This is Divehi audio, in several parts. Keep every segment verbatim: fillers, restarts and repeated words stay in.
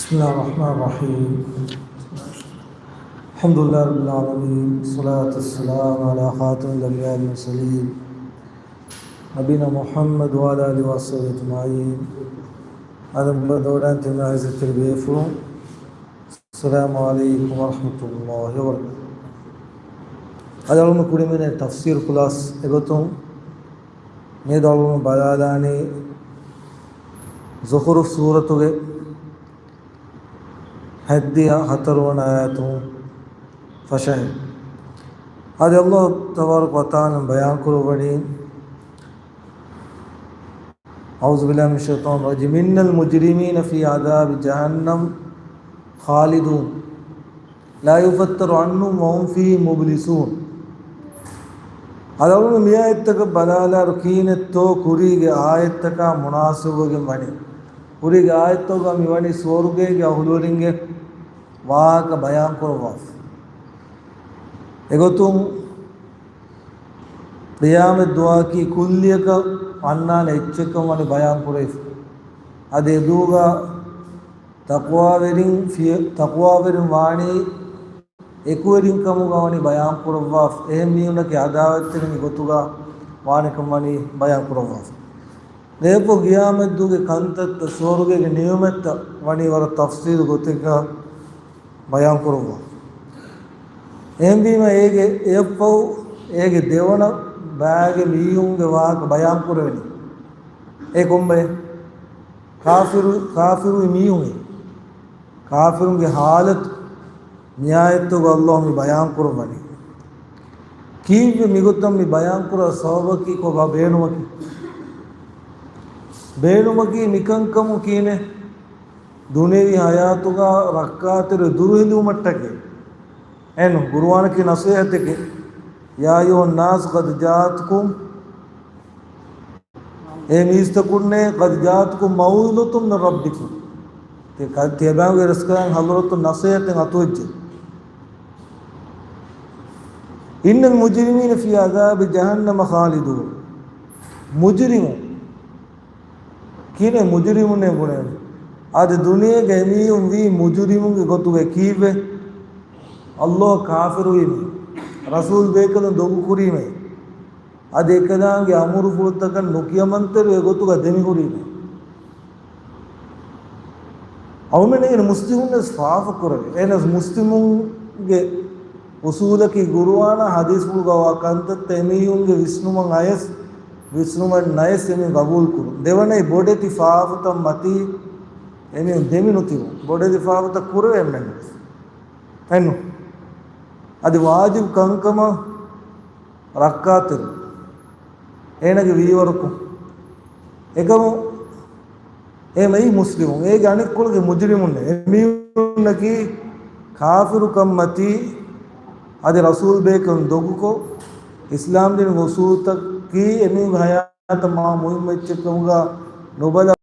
بسم الله الرحمن الرحيم. الحمد لله رب العالمين، والصلاة والسلام على خاتم الأنبياء والمرسلين، نبينا محمد وعلى آله وصحبه أجمعين. އަދި ބަދަވަޑައިން ތިމާ އިއްޒަތްތެރި ބޭފުޅުން، السلام عليكم ورحمة الله وبركاته. އަދި އަޅުގަނޑު ކުރިމިނެ ތަފްސީރު ކްލާސް އެގޮތުން މިއަދު އަޅުގަނޑު ބަލާލާނީ ޒުޚުރުފް ސޫރަތުގެ ހައްދިހަ ހަތަރުވަނަ އާޔަތުން ފަށައި. އަދި ﷲ ތަބާރަކަ ވަތަޢާލާ ބަޔާން ކުރައްވަނީ، أعوذ بالله من الشيطان الرجيم، إن المجرمين في عذاب جهنم خالدون لا يفتر عنهم وهم فيه مبلسون. އަޅުގަނޑު މި އާޔަތްތަކަށް ބަލާލާއިރު ކިހިނެއްތޯ ކުރީގެ އާޔަތްތަކާ މުނާސަބުވެގެން ވަނީ. ކުރީގެ އާޔަތްތަކުގަ މި ވަނީ ސުވަރުގޭގެ އަހުލުވެރިންގެ ވާހަކަ ބަޔާން ކުރައްވާފަ. އެގޮތުން ޤިޔާމަތް ދުވަހަކީ ކުއްލިއަކަށް އަންނާނެ އެއްޗެއްކަން ވަނީ ބަޔާން ކުރެވިފަ. އަދި އެދުވަހުގަ ތަޤްވާވެރިން ފިޔަ-، ތަޤްވާވެރިން ވާނީ އެކުވެރިންކަމުގަ ވަނީ ބަޔާން ކުރައްވާފަ. އެހެން މީހުންނަކީ އަދާވަތްތެރިން ގޮތުގަ ވާނެކަން ވަނީ ބަޔާން ކުރައްވާފަ. އެއަށްފަހު ޤިޔާމަތްދުވަހުގެ ކަންތައްތައް، ސުވަރުގޭގެ ނިޢުމަތްތައް ވަނީ ވަރަށް ތަފްޞީލު ގޮތެއްގަ ބަޔާން ކުރައްވާ. އެހެންވީމަ އޭގެ އެއަށްފަހު އޭގެ ދެވަނަ ބައިގެ މީހުންގެ ވާހަކަ ބަޔާން ކުރެވެނީ. އެ ކޮންބައެއް؟ ކާފިރު، ކާފިރު މީހުން. ކާފިރުންގެ ޙާލަތު މި އާޔަތުގަ ﷲ މި ބަޔާން ކުރައްވަނީ. ކީއްވެ މިގޮތަށް މި ބަޔާން ކުރާ ސަބަބަކީ ކޮބާ ބޭނުމަކީ؟ ބޭނުމަކީ މިކަންކަމު ކީނެ ދުނިޔެވީ ޙަޔާތުގަ ރައްކާތެރި ދުރުހެލިވުމަށްޓަކައި. އެން ޤުރުއާނަކީ ނަޞޭޙަތެކޭ. يا أيها الناس قد جاءتكم، އޭ މީސްތަކުންނޭ، قد جاءتكم موعظة من ربكم، ތި ކަ-، ތިޔަބައިގެ ރަސްކަލާނގެ ޙަޟްރަތުން ނަޞޭޙަތެއް އަތުވެއްޖެ. إن المجرمين في عذاب جهنم خالدون. މުޖުރިމު ކިހިނެއް މުޖުރިމުންނޭ ބުނެވެނީ؟ އަދި ދުނިޔޭގަ އެމީހުން ވީ މުޖުރިމުންގެ ގޮތުގައި. ކީއްވެ؟ ﷲ ކާފިރުވީމޭ، ރަސޫލް ބޭކަލުން ދޮގުކުރީމޭ، އަދި އެކަލާނގެ އަމުރުފުޅުތަކަށް ނުކިޔަމަންތެރިވެ ގޮތުގަ ދެމިހުރީމޭ. އަޅުމެން އެނގޭނެ މުސްލިމުން ވެސް ފާފަ ކުރެވޭ. އެހެނަސް މުސްލިމުންގެ އުސޫލަކީ ޤުރުއާނާ ޙަދީޘްފުޅުގަ ވާ ކަންތައްތައް އެމީހުންގެ ވިސްނުމަށް އަޔަސް، ވިސްނުމަށް ނަޔަސް އެމީހުން ޤަބޫލު ކުރުން. ދެވަނައީ ބޮޑެތި ފާފަތައް މަތީ އެމީހުން ދެމިނުތިބުން. ބޮޑެތި ފާފަތައް ކުރެވޭ އެންމެން ވެސް. އެންނު. އަދި ވާޖިބު ކަންކަމަށް ރައްކާތެރި އޭނަގެ ވީވަރުކޮށް. އެކަމު އެ މައި މުސްލިމުން، އޭގެ އަނެއްކޮޅުގެ މުޖުރިމުން. އެމީހުންނަކީ ކާފިރުކަންމަތީ އަދި ރަސޫލް ބޭކަލުން ދޮގުކޮށް، އިސްލާމް ދީނުގެ އުސޫލުތަކީ އެމީހުންގެ ޙަޔާތަށް މާ މުހިއްމު އެއްޗެއްކަމުގަ ނުބަލާ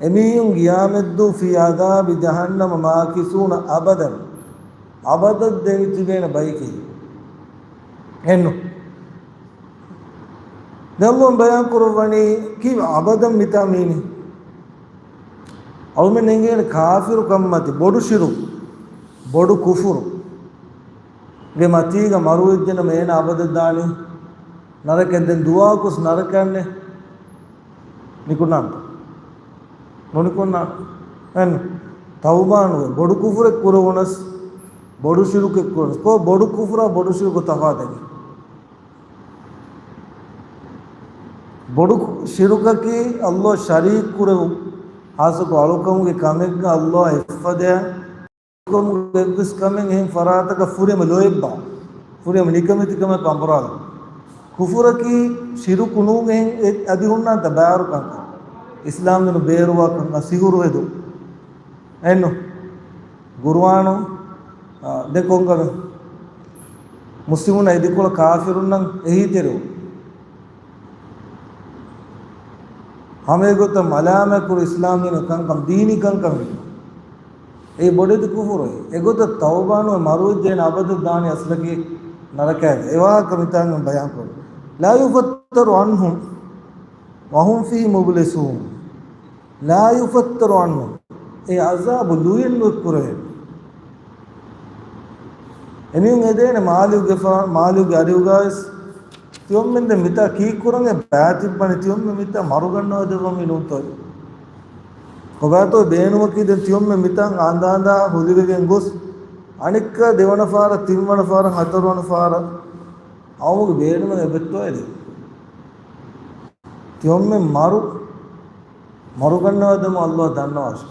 އެމީހުން ޤިޔާމަތްދުވަހު في عذاب جهنم ماكثون أبدا، އަބަދަށް ދެމިތިބޭނެ ބައެކޭ. އެންނު. ދެން ﷲ ބަޔާން ކުރައްވަނީ ކީއްވެ އަބަދަށް މިތާ މީނީ؟ އަޅުމެން އެނގޭނެ ކާފިރު ކަންމަތި، ބޮޑު ޝިރުކު، ބޮޑު ކުފުރު ގެ މަތީގަ މަރުވެއްޖެނަމަ އޭނަ އަބަދަށް ދާނީ ނަރަކައަށް. ދެން ދުވަހަކުސް ނަރަކައަށްނެ ނިކުންނާންތަ؟ ނުނިކުންނާނެ. އެން ތައުބާ ނުވެ، ބޮޑު ކުފުރެއް ކުރެވުނަސް، ބޮޑު ޝިރުކެއް ކުރެވުނަސް، ކޯ ބޮޑު ކުފުރާ ބޮޑު ޝިރުކު ތަފާތަކީ؟ ބޮޑު ކު-، ޝިރުކަކީ ﷲ ޝަރީކް ކުރެވުން. ހާއްސަކޮށް އަޅުކަމުގެ ކަމެއްގަ ﷲ އެއްފަދައިން ކަމުގެ އެއްވެސް ކަމެއް އެހެން ފަރާތަކަށް ފުރިހަމަ ލޯތްބާ، ފުރިހަމަ ނިކަމެތިކަމަކަށް އަނބުރާލަން. ކުފުރަކީ ޝިރުކު ނޫން އެހެން އެ-، އަދި ހުންނާންތަ ބާރުކަންކަން، އިސްލާމްދީނު ބޭރުވާކަން، ސިހުރު ހެދުން. އެންނު. ޤުރުއާނު، އާ، ދެ ކޮންކަމެއް؟ މުސްލިމުންނަށް އެދިކޮޅަށް ކާފިރުންނަށް އެހީތެރިވުން. ހަމައެގޮތަށް މަލާމާތްކުރު އިސްލާމްދީނު ކަންކަން ދީނީ ކަންކަމެއް. އެއީ ބޮޑެތި ކުފުރު. އެގޮތަށް ތައުބާނުވެ މަރުވެއްޖެ އޭނަ އަބަދަށް ދާނީ އަސްލަކީ ނަރަކައިގަ. އެވާހަކަ މިތާނގަ ބަޔާންކުރުން. لا يفتر عنهم وهم فيه مبلسون. لا يفتر عنهم. އެ އަޒާބު ލުޔެއް ނުއެއްކުރެވޭނެ. އެމީހުން އެދޭނެ މާލެއުގެފާ، މާލެއުގެ އަރިހުގަވެސް ތިޔޮންމެން ދެން މިތާ ކީއްކުރަން އެ ބައިތިއްބަނި ތިޔޮންމެން މިތާ މަރުގަންނަވަދެއްވަން މި ނޫންތޯ. ކޮބާތޯ ބޭނުމަކީ ދެން ތިޔޮންމެން މިތާ އާނދާނދާ ހުލިވެގެން ގޮސް އަނެއްކާ ދެވަނަ ފާރަށް ތިންވަނަ ފާރަށް ހަތަރުވަނަ ފާރަށް އައުމުގެ ބޭނުމެއް އެބައޮތްތޯ އެދެން. ތިޔޮންމެން މަރު، މަރުގަންނަވަދެމު އައްލާ ދަންނަވާށި.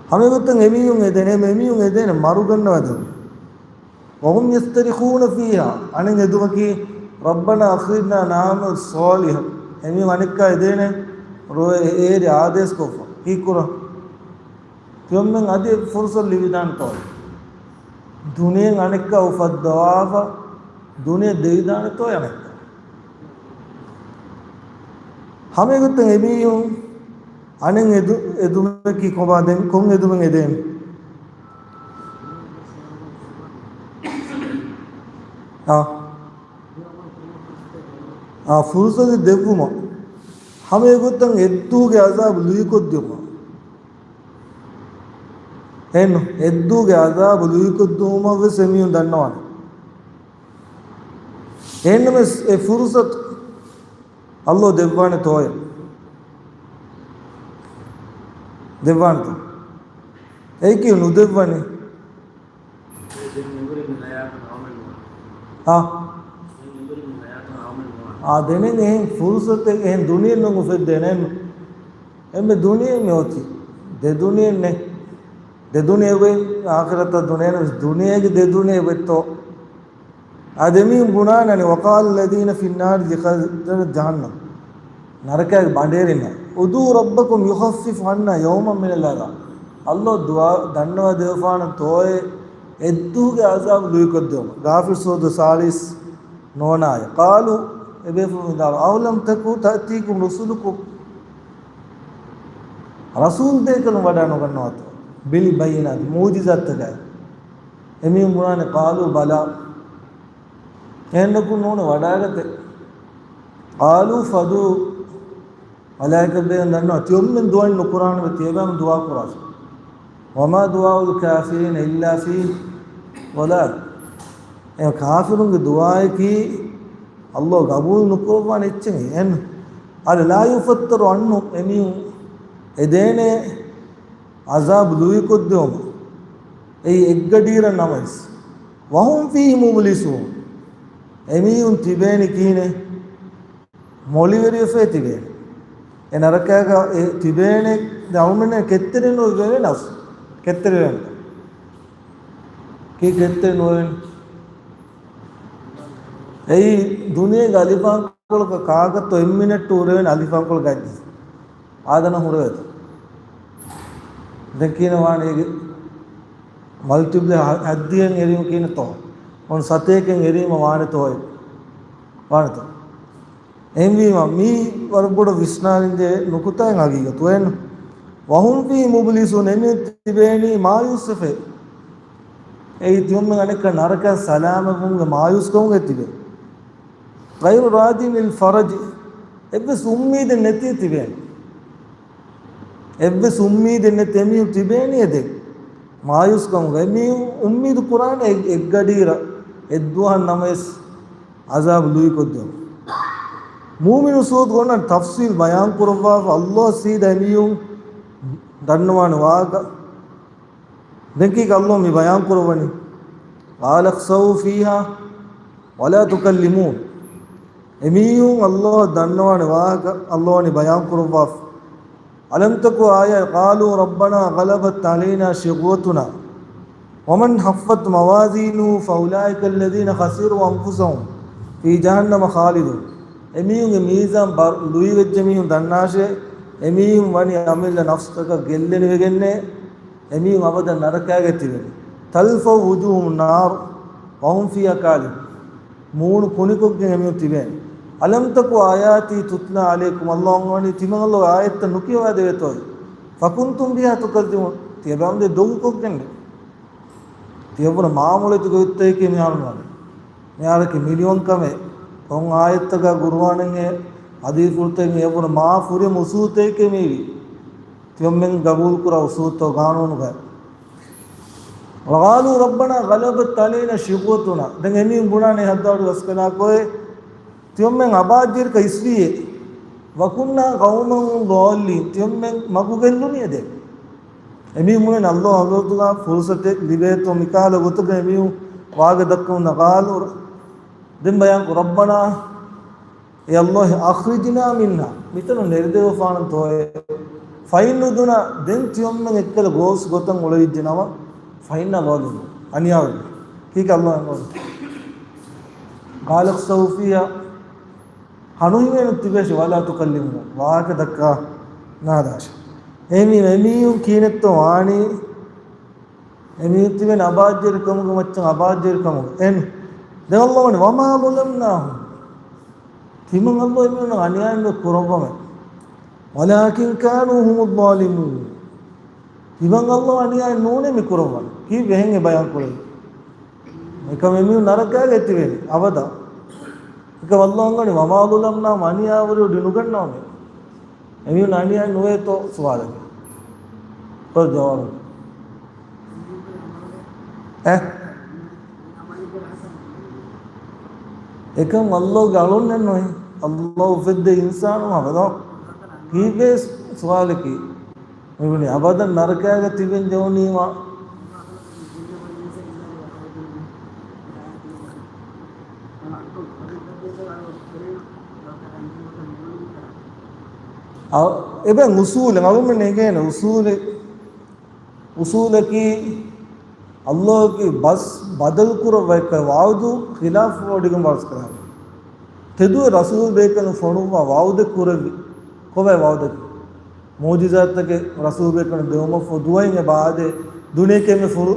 ހަމައެގޮތަށް އެމީހުން އެދޭނެ، އެމީހުން އެދޭނެ މަރުގަންނަވަދެމު. وهم يصطرخون فيها، އަނެއް އެދުމަކީ، ربنا أخرجنا نعمل صالحا. އެމީހުން އަނެއްކާ އެދޭނެ، ރޯ އޭރި އާދޭސްކޮށްފަ. ކީއްކުރަން؟ ތިޔޮންމެން އަދި ފުރުސަތު ލިބިދާނެތޯ؟ ދުނިޔެއިން އަނެއްކާ އުފައްދަވާފަ، ދުނިޔެ ދެވިދާނެތޯ އަނެއްކާ؟ ހަމައެގޮތަށް އެމީހުން އަނެއް އެދު-، އެދުމަކީ ކޮބާ ދެން؟ ކޮން އެދުމެއް އެދޭނެ؟ އާ. އާ، ފުރުސަތެއް ދެއްވުމަށް. ހަމައެގޮތަށް އެއްދުވަހުގެ އަޒާބު ލުއިކޮށްދިއުމަށް. އެން، އެއްދުވަހުގެ އަޒާބު ލުއިކޮށްދިއުމަށް ވެސް އެމީހުން ދަންނަވާނެ. އެހެންނަމަވެސް އެ ފުރުސަތު އައްލޯ ދެއްވާނެތޯއޭ؟ ދެއްވާނެތޯ؟ އެއީކީ ނުދެއްވަނީ. އާ. އާ، ދެނެއް އެހެން ފުރުސަތެއް އެހެން ދުނިޔެއެއް ނޫން އުފެއްދޭނެ. އެންމެ ދުނިޔެ މި އޮތީ. ދެ ދުނިޔެއެއް ނެ. ދެ ދުނިޔެ އޮތް އާޚިރަތަށް ދުނިޔެ ނެ. ދުނިޔޭގެ ދެ ދުނިޔެ އޮތްތޯ. އާ ދެމީހުން ބުނާނަނީ، وقال الذين في النار لخزنة جهنم. ނަރަކައިގެ ބަނޑޭރިންނަށް، ادعوا ربكم يخفف عنا يوما من العذاب. އައްލޯ ދުޢާ ދަންނަވަދެއްވާނަންތޯއޭ އެއްދުވަހުގެ އަޒާބު ލުއިކޮށްދެވުމަށް. ޣާފިރު ސޫރަތު ސާޅީސް ނުވަ އާޔަތް. قالوا، އެބޭފުޅުން ވިދާޅުވި، أولم تك تأتيكم رسلكم. ރަސޫލު ބޭކަލުން ވަޑާނުގަންނަވާތޯ؟ بالبينات، މުޢުޖިޒާތްތަކާއި. އެމީހުން ބުނާނެ، قالوا بلى. އެހެންނަކު ނޫނެ ވަޑާގަތެ. قالوا فادعوا. މަލާއިކަތް ބޭން ދަންނަވާ، ތިޔޮންމެން ދުޢައެއް ނުކުރާނެ ތިޔަބައިމީހުން ދުޢާ ކުރާށޭ. وما دعاء الكافرين إلا في ضلال. އެ ކާފިރުންގެ ދުޢާއަކީ އައްލޯ ގަބޫލު ނުކުރައްވާނެ އެއްޗެއް. އެން އަދި لا يفتر عنهم، އެމީހުން އެދޭނެ އަޒާބު ލުއިކޮށްދެވުމަށް. އެއީ އެއްގަޑިއިރަށް ނަމަވެސް. وهم فيه مبلسون. އެމީހުން ތިބޭނީ ކިހިނެއް؟ މޮޅިވެރިވެފައި ތިބޭނެ. އެ ނަރަކައިގަ އެ ތިބޭނެ ދައުމެން ކެތްތެރި ނުވެވޭ ނަފްސު. ކެތްތެރިވޭނެ. ކީ ކެތްތެރި ނުވެވޭނެ؟ އެއީ ދުނިޔޭގެ އަލިފާންކޮޅަކަށް ކާކަށްތޯ އެއްމިނެޓް ހުރެވޭނެ އަލިފާންކޮޅަށް ގައްދި. އާދަނަ ހުރެވޭތޯ. ދެން ކިހިނެއް ވާނީ އޭގެ މަލްޓިޕްލައި ހަ-، ހައްދިހައިން އެރީމަ ކިހިނެއްތޯ؟ އޮން ސަތޭކައިން އެރީމަ ވާނެތޯ؟ ވާނެތޯ؟ އެހެންވީމަ، މީ ވަރަށް ބޮޑަށް ވިސްނާލަންޖެހޭ ނުކުތާއެއް ހަގީގަތު. އެން، وهم فيه مبلسون، އެމީހުން ތިބޭނީ މާޔޫސްވެފައި. އެއީ ތިޔޮންމެން އަނެއްކާ ނަރަކައިން ސަލާމަތްވުމުގެ މާޔޫސްކަމުގައި ތިބޭ. غير راضين بالفرج، އެއްވެސް އުއްމީދެއް ނެތި ތިބޭނީ. އެއްވެސް އުއްމީދެއް ނެތި އެމީހުން ތިބޭނީ އެދެން. މާޔޫސްކަމުގަ އެމީހުން އުއްމީދު ކުރާނެ އެއް-، އެއްގަޑިއިރަށް އެއްދުވަހަށް ނަމަވެސް އަޒާބު ލުއިކޮށްދެވުން. މުއުމިނު ސޫރަތުގަ އޮންނަ ތަފްސީލް ބަޔާން ކުރައްވާފަ، އައްލާހް ސީދާ އެމީހުން ދަންނަވާނެ ވާހަކަ. ދެން ކީކޭ އައްލާހް މި ބަޔާން ކުރައްވަނީ؟ قال اخسئوا فيها ولا تكلمون. އެމީހުން އައްލާހް ދަންނަވާނެ ވާހަކަ އައްލާހް ވަނީ ބަޔާން ކުރައްވާފަ. ألم تك آية، قالوا ربنا غلبت علينا شقوتنا ومن خفت موازينه فأولئك الذين خسروا أنفسهم في جهنم خالدون. އެމީހުންގެ މީޒާން ބަރު-، ލުއިވެއްޖެ މީހުން ދަންނާށޭ، އެމީހުން ވަނީ އަމިއްލަ ނަފްސުތަކަށް ގެއްލެނިވެގެންނޭ، އެމީހުން އަބަދަށް ނަރަކައިގައި ތިބެނީ. تلفح وجوههم النار وهم فيها كالحون. މޫނު ކުނިކޮށްގެން އެމީހުން ތިބޭނެ. ألم تك آياتي تتلى عليكم، އައްލާހް ވަނީ ތިމަން އައްލާހް އާޔަތްތައް ނުކިޔަވާދެވޭތޯއޭ. فكنتم بها تكذبون، ތިޔަބައިމީހުން ދޮގުކޮށްގެންނޭ. ތިޔަބުނަ މާ މޮޅެތި ގޮތްތަކެއް މިހާރު ވާނެ. މިހާރަކީ މިނިވަންކަމެއް. ކޮން އާޔަތްތަކާ ގުރުއާނެއްހޭ ހަދީސްފުޅުތައް މި އެބުނަ މާ ފުރިހަމަ އުސޫލުތަކެއް މީވީ. ތިޔޮމެން ގަބޫލުކުރާ އުސޫލުތޯ ގާނޫނުގައި. وقالوا ربنا غلبت علينا شقوتنا. ދެން އެމީހުން ބުނާނެ ހައްދާޑު ގަސްކަލާކޮއެ، ތިޔޮމެން އަބާއްޖެރިކަ އިސްވީއޭ. وكنا قوما ضالين. ތިޔޮމެން މަގުގެއްލުނީ އެދެ. އެމީހުން ބުނެ އައްލޯ ހަޟްރަތުގަ ފުރުސަތެއް ލިބޭތޯ މިކާލަ ގޮތަކަށް އެމީހުން ވާގެ ދައްކަމުން. قالوا، ދެން ބަޔާންކު، ربنا، އޭ އައްލޯ، أخرجنا منها، މިތަނުން ނެރެދެވިފާނަންތޯއޭ، فإن عدنا، ދެން ތިޔޮމެން އެއްކަލަ ގޯސް ގޮތަށް އުޅެވިއްޖެ ނަމަ، فإنا ظالمون، އަނިޔާވެރި. ކީކޭ އައްލޯ އެންމެ؟ قال اخسئوا فيها، ހަނުހިމޭނު ތިބޭށި، ولا تكلمون، ވާހަކަ ދައްކާ ނާދާށި. އެމީ، އެމީހުން ކީނެއްތޯ ވާނީ، އެމީހުން ތިބެން އަބާއްޖެރިކަމުގެ މައްޗަށް އަބާއްޖެރިކަމުގެ. އެން. ދެން އައްލޯ ވަނީ، وما ظلمناهم، ތިމަން އައްލޯ އެމީހުންނަށް އަނިޔާއެއް ނުކުރައްވަމޭ. ولكن كانوا هم الظالمون. ތިމަން އައްލޯ އަނިޔާއެއް ނޫނޭ މި ކުރައްވަނީ. ކީއްވެ އެހެން އެ ބަޔާން ކުރެވި؟ އެކަމް އެމީހުން ނަރަކާގައި ތިބޭނީ އަބަދަށް. އެކަމް އައްލޯ އަންގަނީ، وما ظلمناهم، އަނިޔާވެރި ނުގަންނަވަމޭ. އެމީހުން އަނިޔާ ނުވޭތޯ ސުވާލަކީ. ކޮން ޖަވާބެއް؟ އެ؟ އެކަން އައްލޯގެ އަޅުންނެއް ނުވޭ. އައްލޯ އުފެއްދޭ އިންސާނު ހަމަ ކީއްވެ ސުވާލަކީ؟ މިބުނީ އަބަދަށް ނަރަކާގަ ތިބެން ޖެހުނީމާ. އަ، އެބަ އުސޫލެއް، އަޅުމެން ނެގޭނެ އުސޫލެއް، އުސޫލަކީ އައްލޯގެ ބަސް ބަދަލުކުރައްވައިކަ ވަޢުދު ޚިލާފުވެވޮޑިގެން ވަރުސްކަރާނެ. ތެދުވެ ރަސޫލު ބޭކަލުން ފޮނުއްވާ ވަޢުދެއް ކުރެއްވި. ކޮބާ ވަޢުދަކީ؟ މުޢުޖިޒާތްތަކެއް ރަސޫލުބޭކަލުން ދެވުމަށްފަހު ދުވަހެއް އެބަ އާދޭ، ދުނިޔެ ކެއުމެއް ފުރު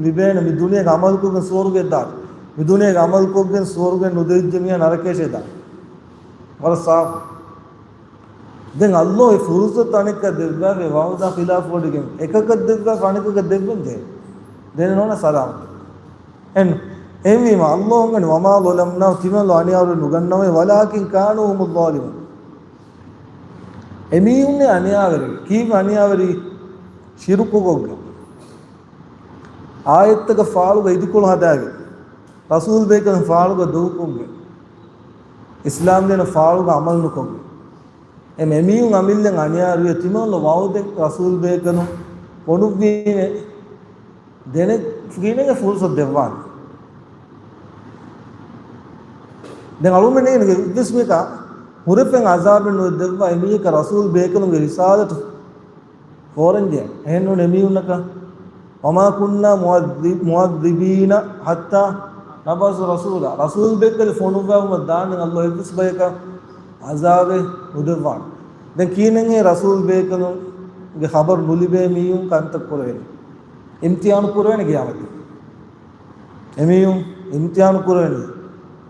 ލިބޭނެ، މި ދުނިޔޭގަ ޢަމަލުކޮށްގެން ސުވަރުގެ ދާން. މި ދުނިޔޭގަ ޢަމަލުކޮށްގެން ސުވަރުގެ ނުދެވިއްޖެ މީހާ ނަރަކަޔަށޭ ދާން. ވަރަށް ސާފު. ދެން އައްލޯ އެ ފުރުޞަތު އަނެއްކާ ދެއްވާފަ ވަޢުދާ ޚިލާފުވެވޮޑިގެން އެކަކަށް ދެއްވާފަ އަނެކަކަށް ދެއްވަން ޖެހޭ. ދެނެއް ނޯންނަ ސަލާމަތު. އެން، އެހެންވީމަ އައްލޯ އަންގަނީ، وما ظلمناهم، ތިމަން އަނިޔާވެރި ނުގަންނަވައި، ولكن كانوا هم الظالمين. އެމީހުންނޭ އަނިޔާވެރި. ކީއްވެ އަނިޔާވެރި؟ ޝިރުކުކޮށްގެން. އާޔަތްތަކަށް ފާޅުގަ އިދިކޮޅު ހަދާގެން. ރަސޫލު ބޭކަލުން ފާޅުގަ ދޫކޮށްގެން. އިސްލާމް ދީނަށް ފާޅުގަ ޢަމަލު ނުކޮށްގެން. އެ އެމީހުން އަމިއްލައަށް އަނިޔާވެރި ތިމަން ވަޢުދެއް ރަސޫލު ބޭކަލުން ފޮނުއްވީމޭ. ދެނެއް ފުރިނެގެ ފުރުޞަތު ދެއްވާނެ. ދެން އަޅުމެން އިވިސްމިކަ ހުރެފެން ޢަޒާބެއް ނުދެއްވާ އެމީހަކަށް ރަސޫލު ބޭކަލުންގެ ރިސާލަތު ފޯރެންޖެ. އެހެންނޫން އެމީހުންނަކަށް، وما كنا معذب-، معذبين حتى نبعث رسولا. ރަސޫލު ބޭކަލެއް ފޮނުއްވާފަ ދާނެ އައްލޯ އެއްވެސް ބަޔަކަށް ޢަޒާބެއް ނުދެއްވާނެ. ދެން ކިހިނެއްހޭ ރަސޫލު ބޭކަލުންގެ ޚަބަރު ނުލިބޭ މީހުން ކަންތައް ކުރެވެނީ؟ އިމްތިޙާނު ކުރެވޭނެ ޤިޔާމަތީ. އެމީހުން އިމްތިޙާނު ކުރެވެނީ.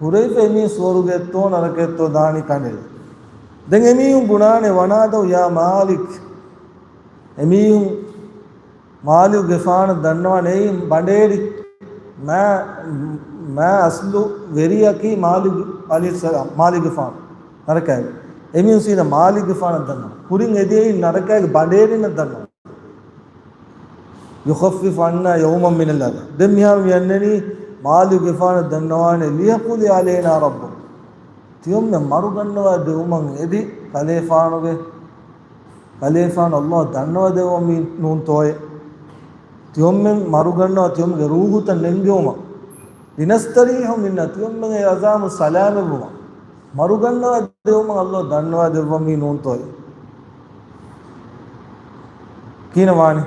ހުރެފަ އެމީހުން ސުވަރުގެއެއްތޯ ނަރަކައެއްތޯ ދާނީ ކަނޑައެޅި. ދެން އެމީހުން ބުނާނެ، ونادوا يا مالك. އެމީހުން މާލިކުގެފާނަށް ދަންނަވާނެ، އެއީ ބަނޑޭރި. މާ، މާ އަސްލު ވެރިޔަކީ މާލިކު ޢަލައިހިއްސަލާމް، މާލިކުގެފާނު ނަރަކައިގެ. އެމީހުން ސީދާ މާލިކުގެފާނަށް ދަންނަވާ. ކުރިން އެދިޔައީ ނަރަކައިގެ ބަނޑޭރިންނަށް ދަންނަވާ. يخفف عنا يوما من العذاب. ދެން މިހާރު މި އަންނަނީ މާލިކުގެފާނަށް ދަންނަވާނެ، ليقضي علينا ربك. ތިޔޮމެން މަރުގަންނަވާ ދެވުމަށް އެދި ކަލޭފާނުގެ، ކަލޭފާނު އައްލޯ ދަންނަވަ ދެއްވަމީ ނޫންތޯއޭ؟ ތިޔޮމެން މަރުގަންނަވާ ތިޔޮމެންގެ ރޫޙުތައް ނެންގެވުމަށް، لنستريح منها، ތިޔޮމެންގެ ޢަޒާބު ސަލާމަތްވުމަށް، މަރުގަންނަވަ ދެވުމަށް އައްލޯ ދަންނަވަ ދެއްވަމީ ނޫންތޯއޭ؟ ކިހިނެއް ވާނީ؟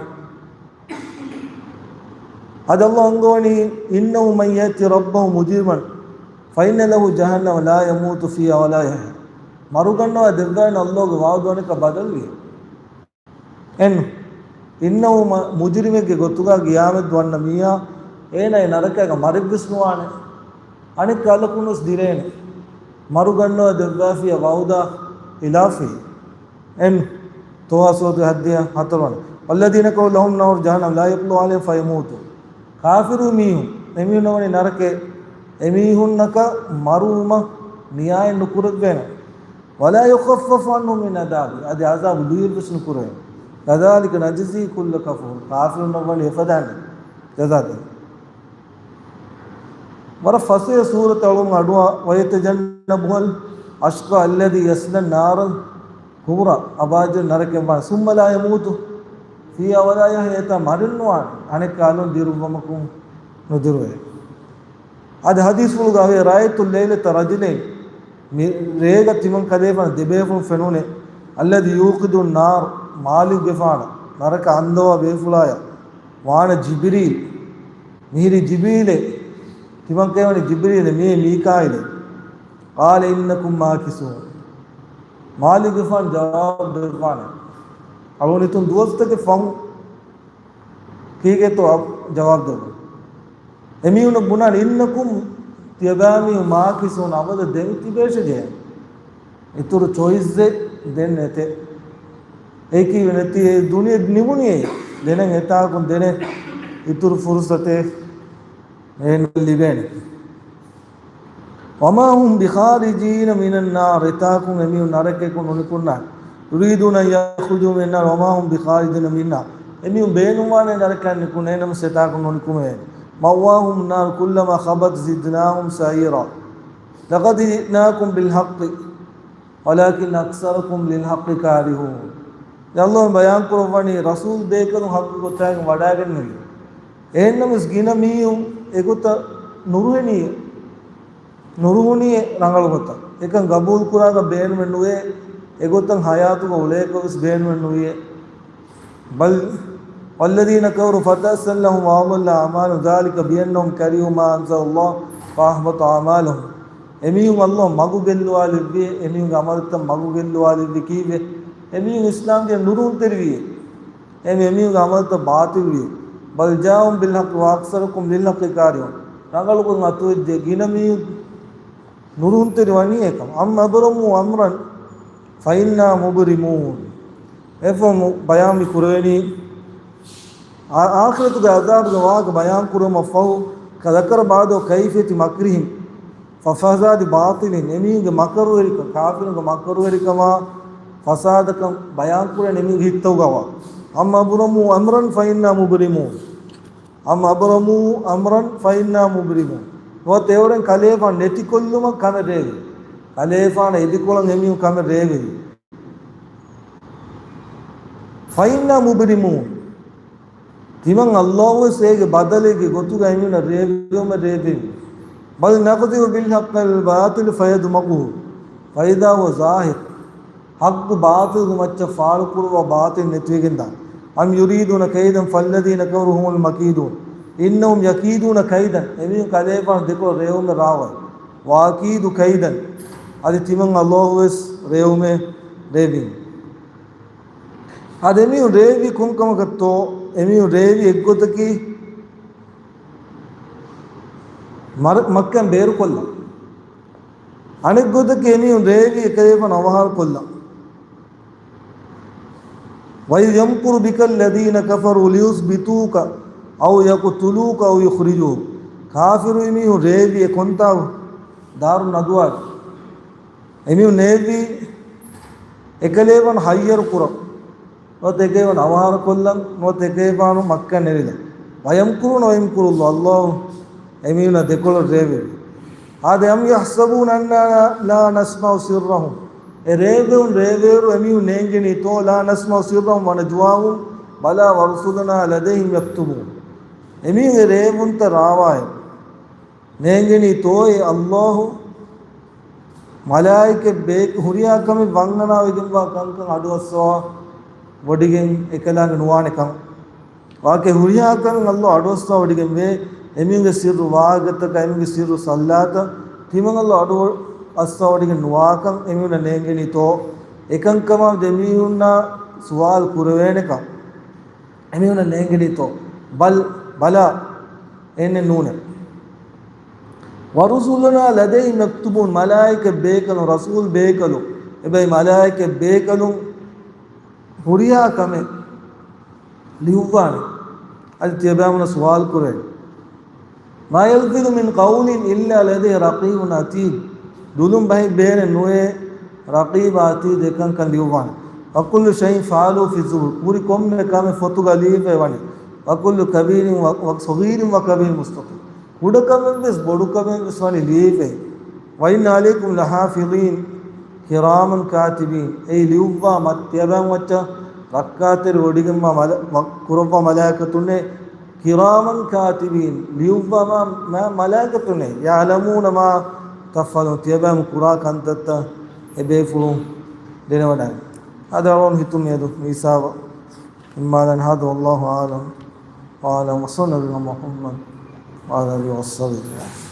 އަދި އައްލޯ އަންގަވަނީ، إنه من يأت ربه مجرما فإن له جهنم لا يموت فيها ولا يحيا. މަރުގަންނަވަ ދެއްވާނެ އައްލޯގެ ވަޢުދު އަނެއްކާ ބަދަލުވި. އެން، އިންނަހު މަ-، މުޖްރިމެއްގެ ގޮތުގަ ގިޔާމަތް ވަންނަ މީހާ، އޭނާ އެ ނަރަކައިގަ މަރެއްވެސް ނުވާނެ. އަނެއްކާ އަލަކުންވެސް ދިރޭނެ. މަރުގަންނަވަ ދެއްވާފިޔާ ވަޢުދާ ޚިލާފީ. އެން، ޠާހާ ސޫރަތުގެ ހައްދިހަ ހަތަރު ވަނަ. والذين كفروا لهم نار جهنم لا يقضى عليهم فيموتوا. ކާފިރު މީހުން، އެމީހުންނަށް ވަނީ ނަރަކައެއް، އެމީހުންނަކަށް މަރުވުމަށް ނިޔާއެއް ނުކުރެއްވޭނެ. ولا يخفف عنهم من عذابه، އަދި ޢަޒާބު ލުއިއެއްވެސް ނުކުރެވޭނެ. كذلك نجزي كل كفور. ކާފިރުންނަށް ވަނީ އެފަދައިން ޖަޒާ ދޭން. ވަރަށް ފަސޭހަ ސޫރަތު އަޅުން އަޑުއަ، ويتجنبها الأشقى الذي يصلى النار الكبرى. އަބާއްޖަ ނަރަކައަށް ވާން. ثم لا يموت فيها ولا يحيى. އެތާ މަރެއްނުވާނެ. އަނެއްކާ އަލުން ދިރުއްވަމަކުން ނުދިރުވޭ. އަދި ޙަދީޘްފުޅުގައި އަވޭ، رأيت الليلة رجلين، މި ރޭގަ ތިމަން ކަލޭފާނު ދެބޭފުޅުން ފެނުނެ، الذي يوقد النار، މާލިކުގެފާނަށް ނަރަކަ އަންދަވާ ބޭފުޅާޔަށް، ވާނަ ޖިބްރީލް، މިހިރީ ޖިބްރީލެއް، ތިމަން ކަލޭފާނު ޖިބްރީލެއް، މިއީ މީކާއީލެއް. قال إنكم ماكثون. މާލިކުގެފާނު ޖަވާބު ދެއްވާނެ، އަޅުގަނޑު ދުވަސްތަކެއް ފަހުން ކީކޭތޯ އަ، ޖަވާބު ދެއްވުން. އެމީހުންނަށް ބުނާނެ، إنكم، ތިޔަބައިމީހުން، ماكثون، އަބަދަށް ދެން ތިބޭށެ ޖެހޭ. އިތުރު ޗޮއިސްއެއް ދެން ނެތޭ. އެކީ ނެތި އެ ދުނިޔެ ނިމުނީ. ދެނެއް އެތާކުން ދެނެއް އިތުރު ފުރުސަތެއް އެ ލިބޭނެ. وما هم بخارجين من النار، އެތާކުން އެމީހުން ނަރަކައަކުން ނުނިކުންނާނެ. يريدون أن يخرجوا منها وما هم بخارجين منها، އެމީހުން ބޭނުންވާނެ ނަރަކައަށް ނިކުން، އެހެންނަމަވެސް އެތާކުން ނުނިކުމެވޭނެ. مأواهم النار كلما خبت زدناهم سعيرا. لقد جئناكم بالحق ولكن أكثركم للحق كارهون. ދެން ﷲ ބަޔާން ކުރައްވަނީ ރަސޫލް ބޭކަލުން ޙައްޤު ގޮތާގެން ވަޑައިގެންނެވި. އެހެންނަމަވެސް ގިނަ މީހުން އެގޮތަށް ނުރުހެނީ، ނުރުހުނީ ރަނގަޅު ގޮތަށް. އެކަން ގަބޫލު ކުރާކަށް ބޭނުމެއް ނުވޭ. އެގޮތަށް ޙަޔާތުގަ އުޅޭކަށް ވެސް ބޭނުމެއް ނުވިޔޭ. بل والذين كفروا فتحسرا لهم وأضل أعمالهم ذلك بأنهم كرهوا ما أنزل الله فأحبط أعمالهم. އެމީހުން ﷲ މަގު ގެއްލުވާލެއްވި، އެމީހުންގެ ޢަމަލުތައް މަގު ގެއްލުވާލެއްވި ކީއްވެ؟ އެމީހުން އިސްލާމް ދީނަށް ނުރުހުންތެރިވި. އެމީ، އެމީހުންގެ ޢަމަލުތައް ބާޠިލްވި. بل جاءهم بالحق وأكثركم للحق كارهون. ރަނގަޅުކޮށް އަތުވެއްޖެ ގިނަ މީހުން ނުރުހުންތެރި ވަނީ އެކަމަށް. أم أبرموا أمرا فإنا مبرمون. އެފަހު ބަޔާންވި ކުރެވެނީ، އާ، އާޚިރަތުގެ ޢަޛާބުގެ ވާހަކަ ބަޔާން ކުރުމަށް ފަހު، ذكر بعض كيفية مكرهم وفساد باطلهم، އެމީހުންގެ މަކަރުވެރިކަން، ކާފިރުންގެ މަކަރުވެރިކަމާ ފަސާދަކަން ބަޔާން ކުރެވެނީ އެމީހުންގެ ހިތްތަކުގަވާ. أم أبرموا أمرا فإنا مبرمون. أم أبرموا أمرا فإنا مبرمون. ނުވަތަ އެއުރެން ކަލޭފާނު ނެތިކޮށްލުމަށް ކަމެއް ރޭވި. ކަލޭފާނަށް އިދިކޮޅަށް އެމީހުން ކަމެއް ރޭވެވި. فإنا مبرمون. ތިމަން ﷲ ވެސް އޭގެ ބަދަލެއްގެ ގޮތުގަ އެމީހުންނަށް ރޭވެވުމެއް ރޭވެވި. بل نقذف بالحق على الباطل فيدمغه فإذا هو زاهق. ޙައްޤު ބާޠިލުގެ މައްޗަށް ފާޅުކުރުވާ، ބާޠިލު ނެތިވެގެންދާނެ. أم يريدون كيدا فالذين كفروا هم المكيدون. إنهم يكيدون كيدا. އެމީހުން ކަލޭފާނު ދެކޮޅަށް ރޭވުމެއް ރާވައި. وأكيد كيدا. އަދި ތިމަން ﷲ ވެސް ރޭވުމެއް ރޭވިން. އަދި އެމީހުން ރޭވީ ކޮންކަމަކަށްތޯ؟ އެމީހުން ރޭވީ އެއްގޮތަކީ މަރ-، މައްކަން ބޭރުކޮށްލަން. އަނެއްގޮތަކީ އެމީހުން ރޭވީ އެކަލޭފާނު އަވަހާރަކޮށްލަން. وإذ يمكر بك الذين كفروا ليثبتوك أو يقتلوك أو يخرجوك. ކާފިރު މީހުން ރޭވީ އެ ކޮންތާކު؟ ދާރު ނަދުވާގެ. އެމީހުން ރޭވީ އެކަލޭފާނު ހައްޔަރު ކުރަން. ނުވަތަ އެކަލޭފާނު އަވަހާރަ ކޮށްލަން، ނުވަތަ އެކަލޭފާނު މައްކަން ނެރެލަން. ويمكرون ويمكر الله، ﷲ އެމީހުންނާ ދެކޮޅަށް ރޭވެވި. އާދެ، أم يحسبون أنا لا نسمع سرهم. އެ ރޭވެވުން ރޭވޭއިރު އެމީހުން ނޭނގެނީތޯ، لا نسمع سرهم ونجواهم بلى ورسلنا لديهم يكتبون. އެމީހުން އެ ރޭވުންތައް ރާވާއިރު ނޭނގެނީތޯއޭ ﷲ މަލާއިކަތް ބޭ-، ހުރިހާ ކަމެއް ވަންހަނާވެގެންވާ ކަންކަން އަޑުއައްސަވާ ވޮޑިގެން އެކަލާނގެ ނުވާނެކަން. ވާގެ ހުރިހާ ކަމެއް ﷲ އަޑުއައްސަވާ ވޮޑިގެންވޭ. އެމީހުންގެ ސިއްރު ވާހަކަތަކަށް، އެމީހުންގެ ސިއްރު ސައްލާތައް ތިމަން ﷲ އަޑުއައްސަވާ ވޮޑިގެން ނުވާކަން އެމީހުންނަށް ނޭނގެނީތޯ؟ އެކަންކަމާ އެމީހުންނާ ސުވާލު ކުރެވޭނެކަން އެމީހުންނަށް ނޭނގެނީތޯ؟ بل، ބަލާ، އެހެނެއް ނޫނޭ. ورسلنا لديهم يكتبون، މަލާއިކަ ބޭކަލުން، ރަސޫލް ބޭކަލުން، އެބައި މަލާއިކަ ބޭކަލުން ހުރިހާ ކަމެއް ލިޔުއްވާނެ. އަދި ތިޔަބައިމީހުންނަށް ސުވާލު ކުރޭ. ما يلفظ من قول إلا لديه رقيب عتيد. ދުލުން ބަހެއް ބޭނެއް ނުވޭ، ރަޤީބް ޢަތީދު އެކަންކަން ލިޔުއްވާނެ. وكل شيء فعلوه في الزبر، ކުރި ކޮންމެ ކަމެއް ފޮތުގަ ލިޔެވޭ ވަނީ. وكل كبير و، و، صغير وكبير مستطير، ކުޑަކަމެއްވެސް ބޮޑުކަމެއްވެސް ވަނީ ލިޔެވޭ. وإن عليكم لحافظين كراما كاتبين، އެއީ ލިޔުއްވާ މަ، ތިޔަބައިމީހުން އަށް ރައްކާތެރިވެވޮޑިގެންވާ މަލަ، މަ، ކުރައްވާ މަލާއިކަތުންނޭ، كراما كاتبين، ލިޔުއްވާ މަ، މަ، މަލާއިކަތުންނޭ، يعلمون ما تفعلون، ތިޔަބައިމީހުން ކުރާ ކަންތައްތައް އެބޭފުޅުން ދެނެވަޑައި. އަދި އަޅުގަނޑު ހިތުން މިއަދު މި ހިސާބަށް އިންމާލަން. هذا والله أعلم وأعلم، وصلى الله على محمد وعلى آله وصحبه أجمعين.